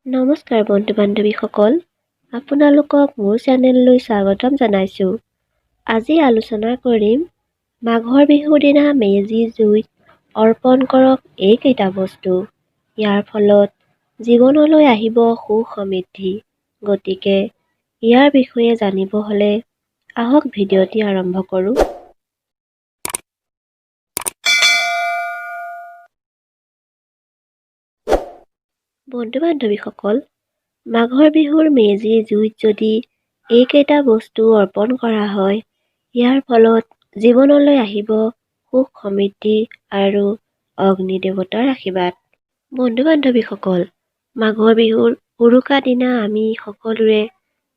নমস্কাৰ বন্ধু বান্ধৱীসকল, আপোনালোকক মোৰ চেনেললৈ স্বাগতম জনাইছোঁ। আজি আলোচনা কৰিম মাঘৰ বিহুৰ দিনা মেজি জুইত অৰ্পণ কৰক এইকেইটা বস্তু, ইয়াৰ ফলত জীৱনলৈ আহিব সুখ সমৃদ্ধি। গতিকে ইয়াৰ বিষয়ে জানিব হ'লে আহক ভিডিঅ'টি আৰম্ভ কৰোঁ। বন্ধু বান্ধৱীসকল, মাঘৰ বিহুৰ মেজি জুইত যদি এইকেইটা বস্তু অৰ্পণ কৰা হয়, ইয়াৰ ফলত জীৱনলৈ আহিব সুখ সমৃদ্ধি আৰু অগ্নি দেৱতাৰ আশীৰ্বাদ। বন্ধু বান্ধৱীসকল, মাঘৰ বিহুৰ উৰুকা দিনা আমি সকলোৰে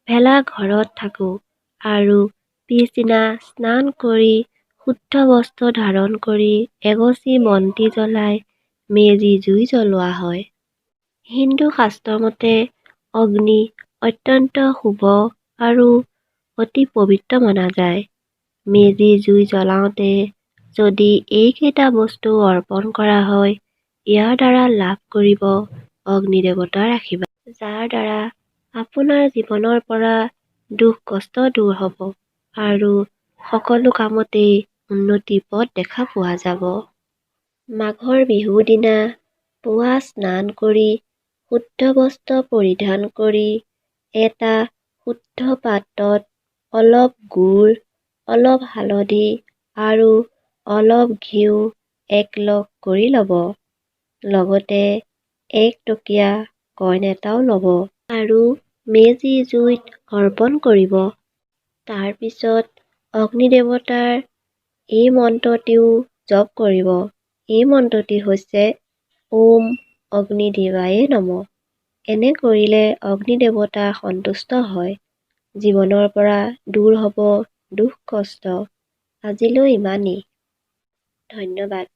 ভেলা ঘৰত থাকোঁ আৰু পিছদিনা স্নান কৰি শুদ্ধ বস্ত্ৰ ধাৰণ কৰি এগছি বন্তি জ্বলাই মেজি জুই জ্বলোৱা হয়। হিন্দু শাস্ত্ৰ মতে অগ্নি অত্যন্ত শুভ আৰু অতি পবিত্ৰ মনা যায়। মেজি জুই জ্বলাওঁতে যদি এইকেইটা বস্তু অৰ্পণ কৰা হয়, ইয়াৰ দ্বাৰা লাভ কৰিব অগ্নি দেৱতাৰ আশীৰ্বাদ, যাৰ দ্বাৰা আপোনাৰ জীৱনৰ পৰা দুখ কষ্ট দূৰ হ'ব আৰু সকলো কামতেই উন্নতিৰ পথ দেখা পোৱা যাব। মাঘৰ বিহুৰ দিনা পুৱা স্নান কৰি শুদ্ধ বস্ত্ৰ পৰিধান কৰি এটা শুদ্ধ পাত্ৰত অলপ গুৰ, অলপ হালধি আৰু অলপ ঘিউ একলগ কৰি ল'ব। লগতে 1 টকীয়া কইন এটাও ল'ব আৰু মেজি জুইত অৰ্পণ কৰিব। তাৰপিছত অগ্নি দেৱতাৰ এই মন্ত্ৰটিও জপ কৰিব। এই মন্ত্ৰটি হৈছে ওম অগ্নিদেৱায়ে নম। এনে কৰিলে অগ্নি দেৱতা সন্তুষ্ট হয়, জীৱনৰ পৰা দূৰ হ'ব দুখ কষ্ট। আজিলৈ ইমানেই, ধন্যবাদ।